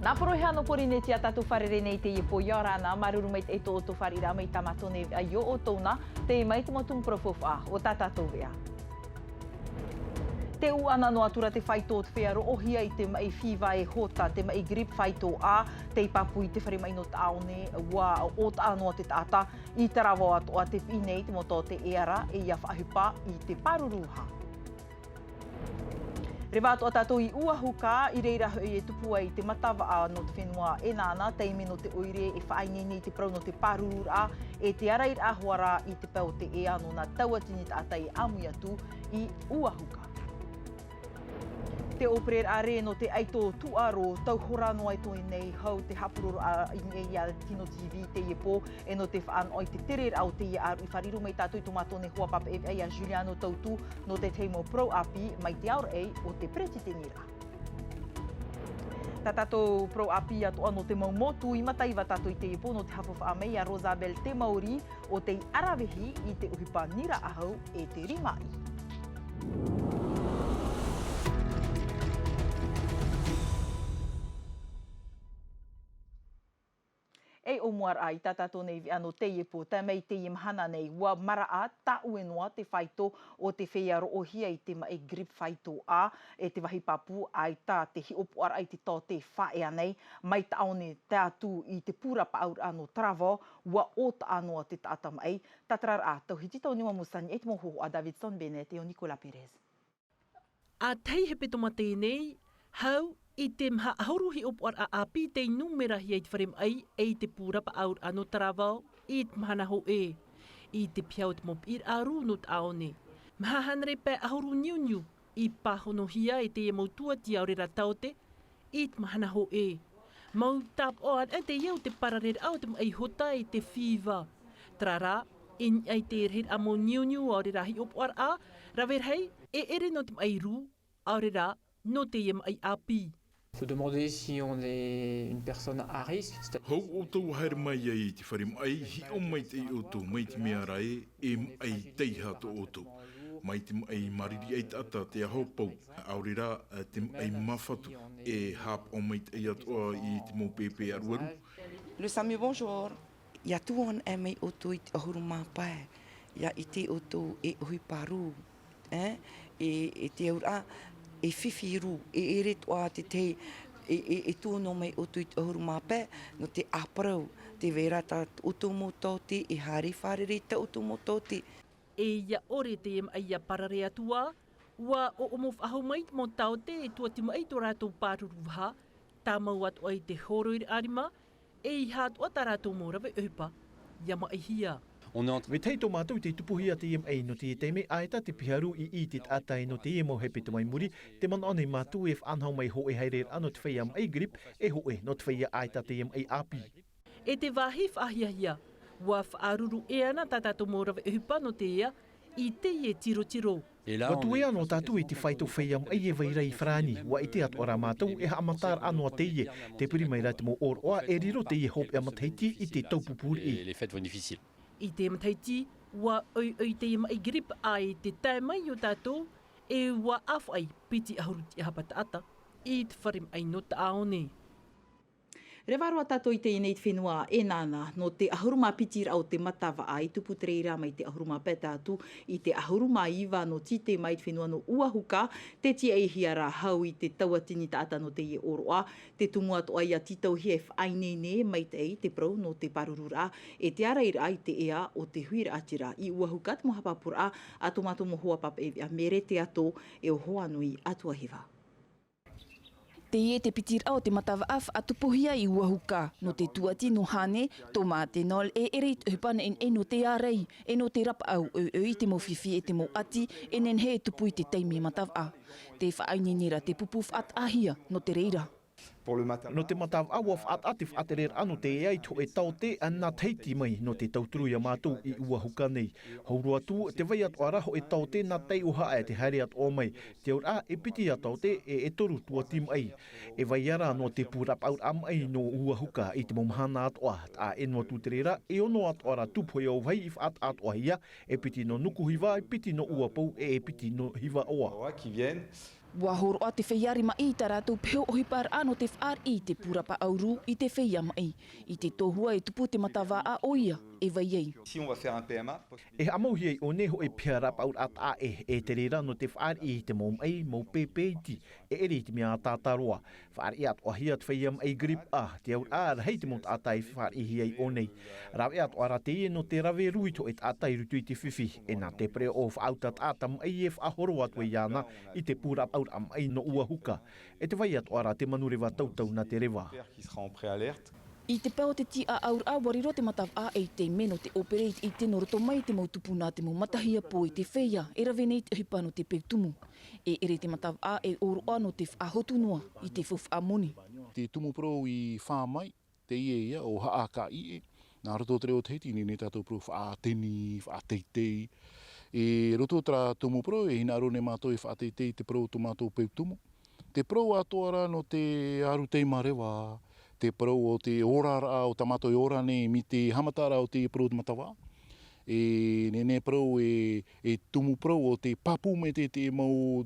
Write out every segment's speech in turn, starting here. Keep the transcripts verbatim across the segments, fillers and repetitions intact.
Nā poroʻi hā nō Pōrīnetia tātou fārerei nei i teie pō. ʻIa ora na, māuruuru maitaʻi tō ʻoutou fāriʻiraʻa mai i tā mātou nei veʻa i ʻō ʻoutou na, tei mai te mau tumu parau faufaʻa o tā tātou veʻa. Tē ʻūʻana noa atu ra te faito o te feiā roʻohia i te maʻi fīvā e hota, te maʻi grippe faito A, tei pāpū i te fare maʻi nō Taʻaone, ʻua ʻōtaʻa noa te taʻata i Taravao atoʻa tē piʻi nei te mau taote e ara e ʻia faʻaʻohipa i te pāruru hā. Reva atoʻa tātou i Uahuka, i reira hoʻi e tupu ai te matavaʻa nō te fenua ʻEnana, taime nō te ʻoire e faʻaineine i te parau nō te pārururaʻa, e te arairaʻa hoʻi ra i te pae o te ea nō nā tauatini taʻata e ʻāmui atu i Uahuka. Te ʻōpereraʻa rē nō te ʻaito tūʻaro, tauhora noa atu nei hau te haʻapuroroʻa i niʻa iā Tino TV i teie pō, e nō te faʻanaho i te tereraʻa o teie ʻāruʻi, faʻariro mai tātou i tō mātou nei hoa papaʻi veʻa iā Juliano Tautu nō te tahi mau parau ʻāpī mai te aoraʻi o te peretiteniraʻa. Tā tātou parau ʻāpī atoʻa nō te mau motu, i mataiva tātou i teie pō nō te haʻafaufaʻa mai iā Rosabel Temauri o tei aravihi i te ʻohipa nira ʻahau e te rimaʻī. E ʻōmuaraʻa i tā tātou nei veʻa nō teie pō, tae mai i teie mahana nei, ʻua maraʻa tāʻue noa te faito o te feiā roʻohia i te maʻi grippe faito A, e te vāhi pāpū ʻaita te hiʻopoʻaraʻa i te taote faʻaea nei, mai Taʻaone tae atu i te pū rapaʻauraʻa nō Taravao, ʻua ʻōtaʻa noa te taʻata maʻi. Tātararaʻa, tauhiti Tauniua Musani, e te mau hōhoʻa Davidson Bennett e ʻo Nicolas Perez. ʻA tahi hepetoma teie nei, hau i te maha ʻahuru hiʻopoʻaraʻa ʻāpī tei nūmerahia i te fare maʻi e i te pū rapaʻauraʻa nō Taravao i te mahana hōʻē. I te piha o te mau piʻiraʻa rū nō Taʻaone, maha hānere pae ʻahuru niuniu i pāhonohia e teie mau tuati ʻaore rā taote i te mahana hōʻē. Mau tāpaʻo anaʻe teie o te parareraʻa o te maʻi hota e te fīvā. Terā rā, i niʻa i te rahiraʻa mau niuniu ʻaore rā hiʻopoʻaraʻa, rave rahi, e ʻere nō te maʻi rū, ʻaore rā, nō teie maʻi ʻāpī. Se demander si on est une personne à risque, c'est-à-dire Hou ʻoutou ʻua haere mai ai i te fare maʻi, hiʻo maitaʻi ʻoutou mai te mea ra ē, e maʻi teiaha tō ʻoutou. Mai te maʻi māriri ai taʻata te aho pou, ʻaore rā te maʻi māfatu, e haʻapaʻo maitaʻi atoʻa i te mau pēpē aruaru. Le Sami, bonjour. ʻIa tuʻu anaʻe mai ʻoutou i te ʻahuru mā pae, ʻia ʻite ʻoutou e ʻohipa rū, e, e, e te auraʻa, e fifi rū, e ʻere atoʻa te tahi, e, e, e tuʻu noa mai ʻoutou i te ʻahuru mā pae, nō te ʻāparau, tē vai ra tā ʻoutou mau taote, e haere fārerei tā ʻoutou mau taote. E ʻia ʻore teie maʻi ʻia parare atu ā, ʻua ʻoʻomo faʻahou mai te mau taote e tuati maʻi tō rātou pāruru vaha, tāmau atoʻa i te hōroiraʻa rima, e ʻeiaha atoʻa tā rātou mau rave ʻohipa ʻia maʻihia. On est en train Vetahi tō mātou tei tupuhia teie maʻi nō teie taime, ʻaita te piha rū i, i te taʻata e nō teie mau hepetoma i muri, tē manaʻo nei mātou e faʻanaho mai hōʻē haereraʻa nō te feiā maʻi grippe, e hōʻē nō te feiā ʻaita teie maʻi ʻāpī. E te vāhi faʻahiahia, ʻua faʻaruru ʻē ana tā tātou mau rave ʻohipa nō te ea i teie tirotiro. ʻUa tuea noa tātou i te faito feiā maʻi e vai ra i farāni, ʻua ʻite atoʻa rā mātou e haʻamataraʻa noa teie, tē piri mai ra te mau ʻōroʻa e riro teie hopeʻa matahiti i te taupupū riʻi. Les fêtes vont difficile. I te matahiti, ʻua ʻoiʻoi teie maʻi grippe A i te tae mai o tātou, e ʻua ʻāfaʻi piti ʻahuru tiʻahapa taʻata i te fare maʻi nō Taʻaone. Reva roa tātou i teie nei te fenua ʻEnana, nō te ʻahuru mā piti raʻa o te matavaʻa, i tupu te reira mai te ʻahuru mā pae tae atu i te ʻahuru mā iva nō tītei mai te fenua nō Uahuka, tē tiaʻihia ra hau i te tauatini taʻata nō teie ʻōroʻa, tē tumu atoʻa ʻia tītauhia e faʻaineine maitaʻi te parau nō te pārururaʻa, e te ārairaʻa i te ea o te huiraʻatira. I Uahuka te mau haʻapāpūraʻa a tō mātou mau hoa papaʻi veʻa Mere Teato, e ʻo Hoanui Atuahiva. Teie te piti raʻa o te matavaʻa faʻatupuhia i Uahuka, nō te tuati nō Hane, Thomas Tenol, e ʻere i te ʻohipa neʻineʻi nō te ārai, e nō te rapaʻau ʻoiʻoi i te mau fifi e te mau ʻati, e nehenehe e tupu i te taime matavaʻa. Tē faʻaineine ra te pupu faʻataʻahia nō te reira. Nō te matavaʻa ʻua faʻataʻa te faʻatereraʻa nō te ea i te hōʻē taote nā Tahiti mai, nō te tauturu iā mātou i Uahuka nei. Hau roa atu, tē vai atoʻa ra hōʻē taote nā Taiohaʻa e tē haere atoʻa mai. Te auraʻa, e piti ā taote, e, e toru tuati maʻi. E vai ra noa te pū rapaʻauraʻa maʻi nō Uahuka i te mau mahana atoʻa, taʻa ʻē noa atu te reira, e ono atoʻa ra tūpohe ʻāvahi i faʻataʻa atoʻahia, e piti nō Nukuhiva, e piti nō Uapou, e, e piti nō Hivaʻoa. Qui viennent Ua horoʻa te feiā rimaʻi i tā rātou peho ʻohiparaʻa nō te fāriʻi i te pūrapa ʻauru i te feiā maʻi. I te tohua e tupu te matavāʻa ʻoia e vai ai. E haʻamauhia i ʻō nei hoʻi pea rāpaʻuraʻa taʻa ʻē e te reira nō te fāriʻi i te mau maʻi mau pēpē iti e ʻere i te mea tātā roa. Fāriʻi atoʻahia te feiā maʻi gripe a te auraʻa rahi te mau taʻata e fāriʻihia i ʻō nei. Rave atoʻa rā teie nō te rave rū i te hoʻe taʻata i roto i te fifi e nā te pereʻoʻo faʻauta taʻata maʻi e faʻahoro atu ai iāna i te pūrapa ʻauraʻa maʻi nō ua huka. E te vai atoʻa rā te manureva tautau nā te reva. I te pae o te tiʻaʻauraʻa ua riro te matavāʻa ei taime nō te ʻōpere i te ʻite nō roto mai i te mau tupuna te mau matahia pō i te feiā e rave nei te ʻohipa nō te peu tumu. E ʻere te matavāʻa e ʻōroʻa nō te faʻahotu noa i te faufaʻa moni. Te tumu parau i fā mai teie ia o haʻakaʻi e nā roto o te reo o te hiti nei nei tātou parau faʻateni faʻateitei. E roto o terā tumu parau e hinaʻaro nei mātou e faʻateitei te parau o tō mātou peu tumu. Te parau atoʻa rā nō te aru tei mareva te parau o te oraraʻa o tā mātou e ora nei mai te haʻamataraʻa o te parau o te matavā. E nei nei parau e tumu parau o te pāpū mai te mau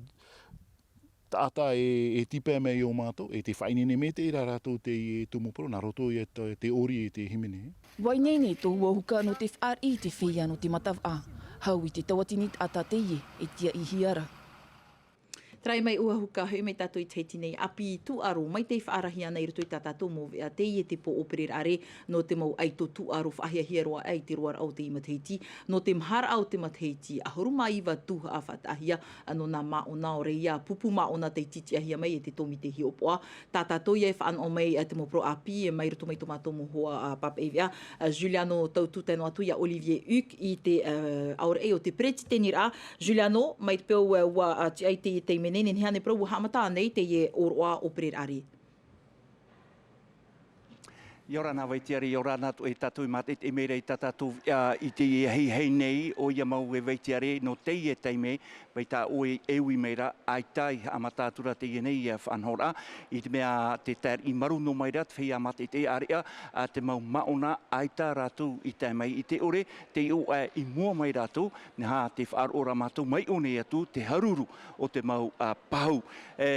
taʻata e tipa mai o mātou e te faʻaineine mai te ira rātou te tumu parau nā roto i te ʻori e te himene. Ua ineine tō ua huka nō te fāriʻi i te feiā nō te matavā. Hau i te tauatini taʻata teie e tiaʻihia ra. Tarai mai ua huka hoʻi mai tātou i te hiti nei ʻāpī tūʻaro mai te faʻarahi ana i roto i tā tātou mau veʻa teie te pō ʻōpereraʻa nō te mau ʻaito tūʻaro faʻahiahia roa ai te roaraʻa o te matahiti. Nō te maharaʻa o te matahiti ʻahuru mā iva tū haʻafaʻataʻahia nō nā māʻona ʻore ia pupu māʻona tei titiʻahia mai e te tōmite hiʻopoʻa. Tā tātou ia e faʻanaʻo mai te mau parau ʻāpī mai roto mai tō mātou mau hoa pāpaʻi veʻa. Juliano tautu tae noa atu ia olivier huc i te ʻaoraʻi o te peretiteniraʻa. Juliano mai te peu ua tiʻa i te taime nei nehenehe ānei parau ua haʻamata nei teie ʻōroʻa ʻōpereraʻa. Ia ora na vaitiare ia ora na atu e tātou i mātaʻitaʻi mai ra i tā tātou veʻa i teie ahiahi nei ʻoia mau e vaitiare nō teie taime. Mai tā ʻoe e ui mai ra ʻaita i haʻamata atu ra teie nei ia faʻanahoraʻa i te mea te taeraʻi maru noa mai ra te feiā mātaʻitaʻi ʻāreʻa a te mau māʻona ʻaita rātou i tae mai i te ʻore te iʻoa i mua mai rātou. Nā te faʻaroʻo ra mātou mai ʻō nei atu te haruru o te mau pāhu.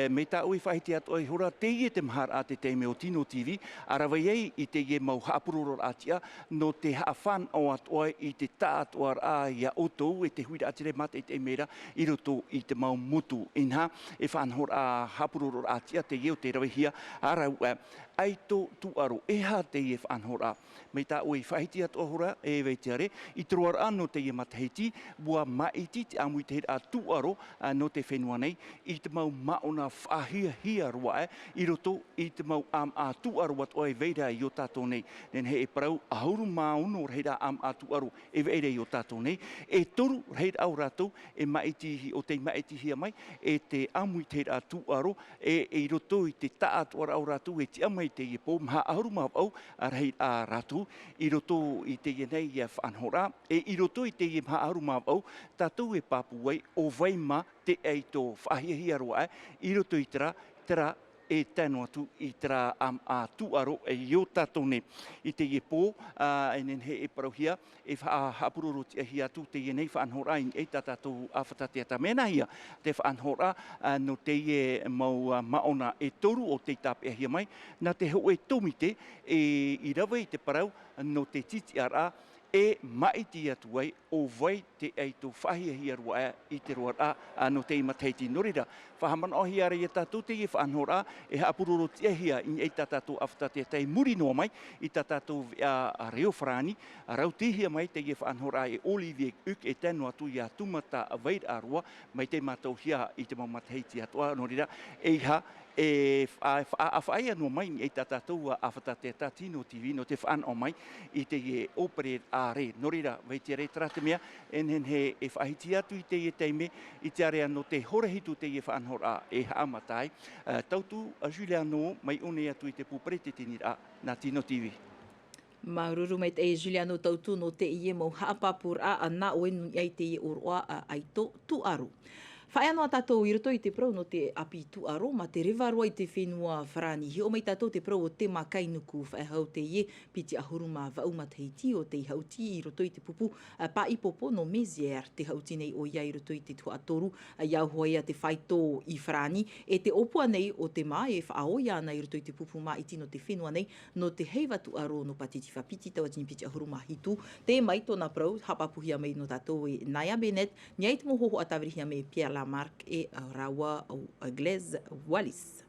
Mai tā ʻoe i faʻahiti atu ai hora teie te maharaʻa te taime o tino tv a rave ai i teie mau haʻapurororaʻa tiʻa nō te haʻafānaʻo atu ai i te taʻatoʻaraʻa ia ʻoutou e te huiraʻatira e mātaʻitaʻi mai ra i roto i te mau motu. Inaha e faʻanahoraʻa haʻapurororaʻa tiʻa teie o te ravehia a rāua ʻaito tūʻaro e aha teie faʻanahoraʻa. Mai tā ʻoe i faʻahiti atu ahora e vaitiare i te roaraʻa nō teie matahiti ua māʻiti te ʻāmuitahiraʻa tūʻaro nō te fenua nei i te mau māʻona faʻahiahia roa aʻe i roto i te mau ʻāmaʻa tūʻaro atoʻa e vai ra i ō tātou nei. Nehenehe e parau ʻahuru mā ono rahiraʻa ʻāmaʻa tūʻaro e vai ra i ō tātou nei e toru rahiraʻa o rātou e māʻiti o tei māʻitihia mai e te ʻāmuitahiraʻa tūʻaro e i roto i te taʻatoʻaraʻa o rātou e tiʻa mai teie pō maha ʻahuru mā vaʻu rahiraʻa rātou i roto i teie nei ia faʻanahoraʻa e i roto i teie maha ʻahuru mā vaʻu tātou e pāpū ai ʻo vai mā te ʻaito faʻahiahia roa aʻe i roto i terā terā e tae noa atu i terā ʻāmaʻa tūʻaro i ō tātou nei. I teie pō e nehenehe e parauhia e faʻahaʻapurorotiʻahia atu teie nei faʻanahoraʻa i niʻa i tā tātou ʻāfata teata mea nāhea te faʻanahoraʻa nō teie mau māʻona e toru o tei tāpeʻahia mai nā te hōʻē tōmite e i rave i te parau nō te titiʻaraʻa e māʻiti atu ai ʻo vai te ʻaito faʻahiahia roa aʻe i te roaraʻa nō teie matahiti. Nō reira faʻahaʻamanaʻohia ra ia tātou teie faʻanahoraʻa e haʻapurorotiʻahia i niʻa i tā tātou ʻāfata teata i muri noa mai i tā tātou veʻa reo farāni. Rautihia mai teie faʻanahoraʻa e olivier huc e tae noa atu ia tūmata vairaʻa roa mai te mātauhia i te mau matahiti atoʻa. Nō reira e iha e faʻaʻafaʻaia noa mai i tā tātou ʻāfata teata tino tv nō te faʻanaʻo mai i teie ʻōpereraʻa. Nō reira vaitiare terā te mea e nehenehe e faʻahiti atu i teie taime i te area nō te hora hitu teie faʻanahoraʻa e haʻamata ai. Tautu a juliano mai ʻō nei atu i te pū peretiteniraʻa nā tino tv. Māuruuru maitaʻi juliano tautu nō teie mau haʻapāpūraʻa nā ʻoe nui ai teie ʻōroʻa ʻaito tūʻaro. Faʻaea noa tātou i roto i te parau nō te ʻāpī tūʻaro mā te reva roa i te fenua Farāni. Hiʻo mai tātou te parau o Tema Kainuku, faʻehau teie, piti ʻahuru mā vaʻu matahiti o tei haʻuti i roto i te pupu, ā, paʻipopo nō Mézières. Tē haʻuti nei ʻoia i roto i te tuhaʻa toru, ā, i auhoa ia te faito i Farāni, e te ʻōpua nei o Tema e faʻaō ia ana i roto i te pupu māʻiti nō te fenua nei, nō te heiva tūʻaro nō Pātitifā, piti tauatini piti ʻahuru mā hitu. Tē mai tōna parau, haʻapāpūhia mai nō tātou e Naya Bennett, niʻa i te mau hōhoʻa tāvirihia mai e Pierre Lamarck e rāua o Gladys Wallis.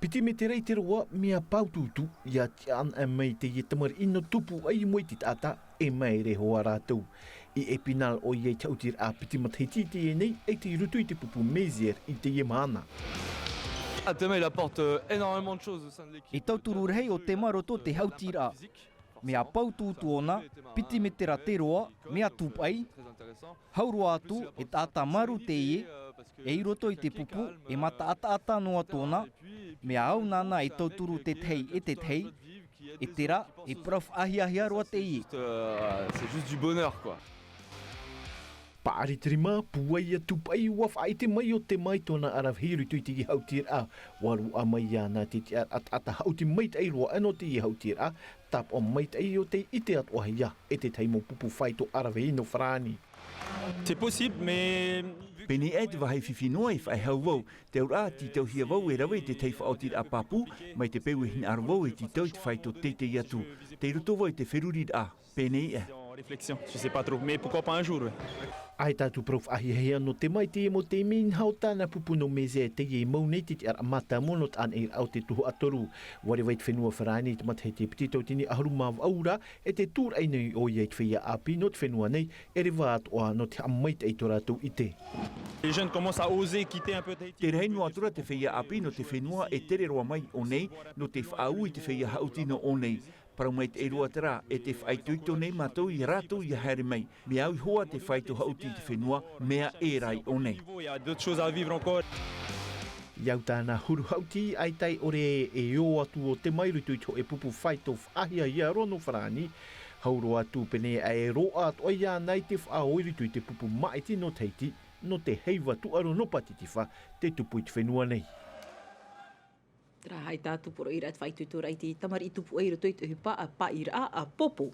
Piti metera i te roa, mea pāutuutu, ʻia tiʻa ana mai teie tamariʻi nō tupu ai i mua i te taʻata, e māere hoʻi rātou. I Épinal ʻoia i te haʻutiraʻa piti matahiti i teie nei, ʻaita i roto i te pupu Mézières i teie mahana. Ah, Tema, il apporte, euh, énormément de choses au sein de l'équipe. E tauturu rahi ʻo Tema i roto i te haʻutiraʻa. Mea pāutuutu ʻōna, piti metera te roa, mea tūpaʻi. Hau roa atu, e taʻata māru teie, e i roto i te pupu, e mataʻataʻata noa tōna, mea au nāna e tauturu te tahi e te tahi, e terā, e parau faʻahiahia roa teie. Juste, euh, c'est juste du bonheur, quoi. Paʻari te rima, pūai ʻia tūpaʻi, ʻua faʻaʻite mai ʻo Tema i tōna ʻaravihi i roto i te haʻutiraʻa. ʻUa roaʻa mai iāna te tiʻaraʻa taʻata haʻuti maitaʻi roa nō te haʻutiraʻa, tāpaʻo maitaʻi ʻo tei ʻite atoʻahia e te tahi mau pupu faito ʻaravihi nō Farāni. C'est possible, mais... Pēnei aʻe te vāhi fifi noa e faʻehau vau, te auraʻa tītauhia vau e rave i te tahi faʻaotiraʻa pāpū, mai te peu e hinaʻaro vau e tītau i te faito teitei atu. Tei roto vau i te feruriraʻa. Pēnei aʻe. En réflexion, je sais pas trop, mais pourquoi pas un jour, ouais. ʻAita atu parau faʻahiahia nō Tema i teie mau taime, inaha ʻo tāna pupu nō Mézières teie e mau nei te tiʻaraʻa mātāmua nō te ʻānaʻiraʻa o te tuhaʻa toru. ʻUa reva i te fenua Farāni i te matahiti e piti tauatini ʻahuru mā vaʻu ra, e tē tūraʻi nei ʻoia i te feiā ʻāpī nō te fenua nei, e reva atoʻa nō te haʻamaitaʻi i tō rātou ʻite. Les jeunes commencent à oser quitter un peu Tahiti. Tē rahi noa atu ra te feiā ʻāpī nō te fenua e tere roa mai i ʻō nei, nō te faʻaū i te feiā haʻuti nō ʻō nei. Parau maitaʻi roa terā, e te faʻaitoito nei mātou ia rātou ia haere mai. Mea au iho ā te faito haʻuti i te fenua, mea ʻē rā i ʻō nei. Il y a d'autres choses à vivre encore. I au tāna huru haʻuti, ʻaita e ʻore e ō atu ʻo Tema i roto i te hōʻē pupu faito faʻahiahia roa nō Farāni. Hau roa atu pēnei aʻe e roaʻa atoʻa iāna i te faʻaō i roto i te pupu māʻiti nō Tahiti, nō te heiva tūʻaro nō Pātitifā, tē tupu i te fenua nei. Terā, ʻaita atu poroʻi ra te faʻaitoitoraʻa i te tamariʻi tupu ai i roto i te ʻohipa, ā, paʻiraʻa, ā, popo.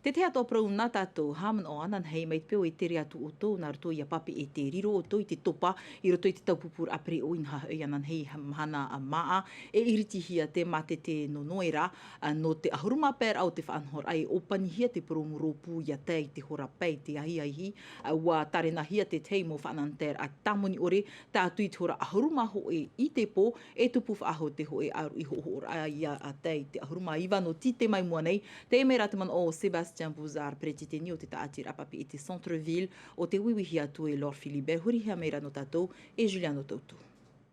Te tahi atoʻa parau nā tātou, haʻamanaʻo ananahi mai te peu e tere atu ʻoutou nā roto ia Papeʻete, riro ʻoutou i te topa i roto i te taupupuraʻa pereʻoʻo, inaha hoʻi ananahi mahana, ā, māʻa, e iritihia te mātete nō Noera, ā, nō te ʻahuru mā pae raʻa o te faʻanahoraʻa e ʻōpanihia te purōmu rōpū ia tae i te hora pae i te ahiahi, ā, ʻua tārenahia te tahi mau faʻanahoraʻa tāmoni ʻore, tae atu i te hora ʻahuru mā hōʻē i te pō, e tupu faʻahou te hōʻē ʻāruʻi hoʻohoʻoraʻa ia tae i te ʻahuru mā iva nō tītē mai mua nei. Teie mai rā te manaʻo o Sébastien Bouzard, peretiteni o te tāʻatiraʻa Papeʻete Centre-Ville, ʻo tē uiuihia atu e Laure Philibert, hurihia mai ra nō tātou e Juliano Tautu.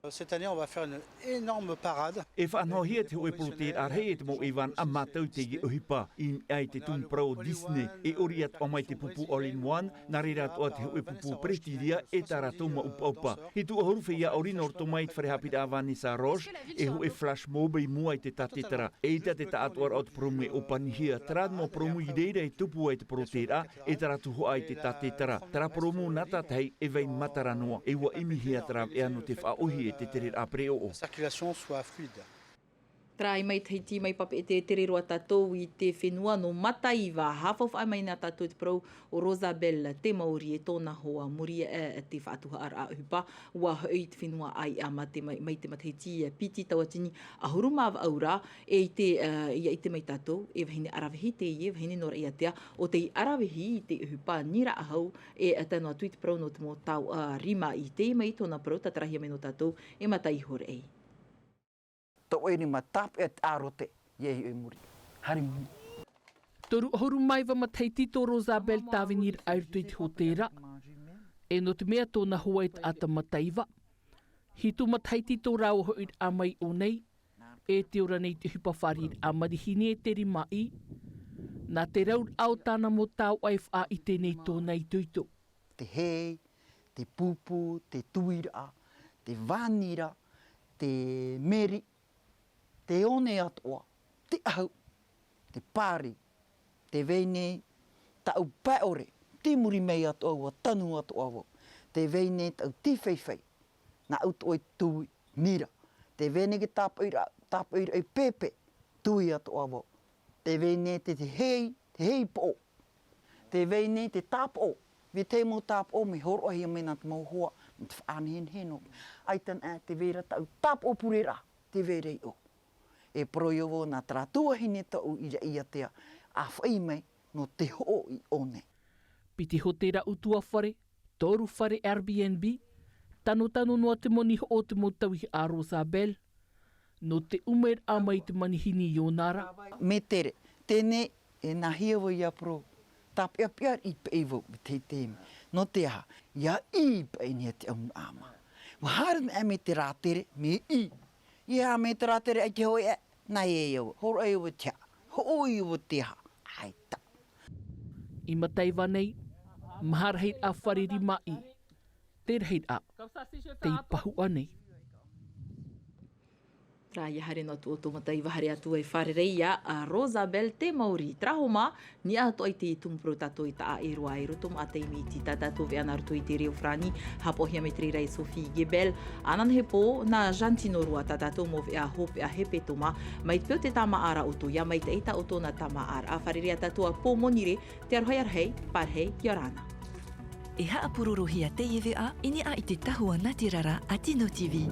Cette année, on va faire une énorme parade. E faʻanahohia te hōʻē porotē rahi e te mau ʻevaneʻa mātau i teie ʻohipa, i niʻa i te tumu parau o Disney, e ʻori atoʻa mai te pupu All in One, nā reira atoʻa te hōʻē pupu Pretilia, e tā rātou mau ʻupaʻupa. Hitu ʻahuru feiā ʻori nō roto mai i te fare haʻapiʻiraʻa Vanessa Roche, e hōʻē flash mob i mua i te tātetara. ʻEita te taʻatoʻaraʻa o te purōmu e ʻōpanihia, terā mau purōmu i reira e tupu ai te porotēraʻa, e terā tuhaʻa i te tātetara. Terā purōmu nā tātahi e vai matara noa, e ʻua ʻimihia te rāveʻa nō te faʻaʻohi e te tereraʻa pereʻoʻo. La circulation soit fluide. Terā, mai Tahiti, mai Papeʻete, e tere roa tātou i te fenua nō Mataiva. Haʻafaufaʻa mai na tātou i te parau o Rosabelle Temauri e tōna hoa, muri aʻe, ā, te faʻatuhaʻaraʻa ʻohipa, ʻua hoʻi i te fenua ʻāiʻa mā te mai, mai te matahiti, ā, piti tauatini ʻahuru mā vaʻu ra, e ʻite, ā, ʻia ʻite mai tātou, e vahine ʻaravihi teie, vahine nō Raʻiātea, ʻo tei ʻaravihi i te ʻohipa nīraʻa hau, e tae noa atu i te parau nō te mau taoʻa rimaʻī. Teie mai tōna parau, tātarahia mai nō tātou e Mataiva Horaʻei. Tō ʻoe rima tāpeʻa te ʻārote, ʻia hiʻo i muri. Haere mai. Toru ʻahuru mā iva matahiti tō Rosabelle tāviniraʻa i roto i te hōtēra. E nō te mea tōna hoa e taʻata Mataiva. Hitu matahiti tō rāua hoʻiraʻa mai ʻō nei. E te ora nei te ʻohipa fāriʻiraʻa manihini e te rimaʻī. Nā te rauraʻa o tāna mau taoʻa e faʻaʻite nei tōna itoito. Te hei, te pupu, te tuiraʻa, te vānira, te meri, te one atoʻa, te ʻahu, te pāri, te veinei, taʻu pae ʻore, tei muri mai atoʻa ʻua tanu atoʻa vau. Te vai nei tau tīfaifai, nā ʻuto ʻoe tui, nira. Te vai nei te tāpoʻiraʻa, tāpoʻiraʻa i pēpē, tui atoʻa vau. Te vai nei te, te hei, te hei poʻo. Te vai nei te tāpoʻo, vai te mau tāpoʻo, mea hōroʻahia mai nā te mau hoa, nā te faʻanehenehe nō. ʻAita anaʻe te vai ra tau tāpoʻo pureraʻa, te vai ra i ʻō. E parau vau nā terā tuahine tōʻu i raʻiātea, ʻa faʻi mai, nō te hoʻo i ʻō nei. Piti hōtēra ʻutuāfare, toru fare Airbnb, tanotano noa te moni hoʻo te mau tauihaʻa a Rosabel, nō te ʻumeraʻa mai te manihini i ʻōna ra. Mea tere, teie nei, e nā hea vau ia parau, tāpeʻapeʻa i paʻi vau, i te, te, nō te aha, ia ʻī paʻi nei te ʻamu ʻāma. Ua haere nei mea te rātere, mea ʻī. Ia mea te rātere ai te hōʻē, nā e au, hōroʻa au te aha, hoʻo au te aha, ʻaita. I Mataiva nei, maha rahiraʻa fare rimaʻi, te rahiraʻa, tei pahuʻa nei. Rā, ia haere noa atu ʻoutou Mataiva, haere atu e fārerei ia, a Rosabel Temauri. Terā hoʻi mā, niʻa atoʻa i te tumu parau tātou i taʻa e roa i roto maʻa taime iti tā tātou veʻa nā roto i te reo farāni, haʻapaʻohia mai te reira e Sophie Gebel, ananahi pō, nā Jantino Rua tā tātou mau veʻa hopeʻa hepetoma, mai te peu te tāmāʻa ra ʻoutou, ia maitaʻi tā ʻoutou nā tāmāʻa ra, fārerei ia tātou a Pō Monire, te aroha ia rahi, pārahi, ʻia ora na. E haʻapurorohia teie veʻa, i niʻa i te tahua nātirara a Tino TV.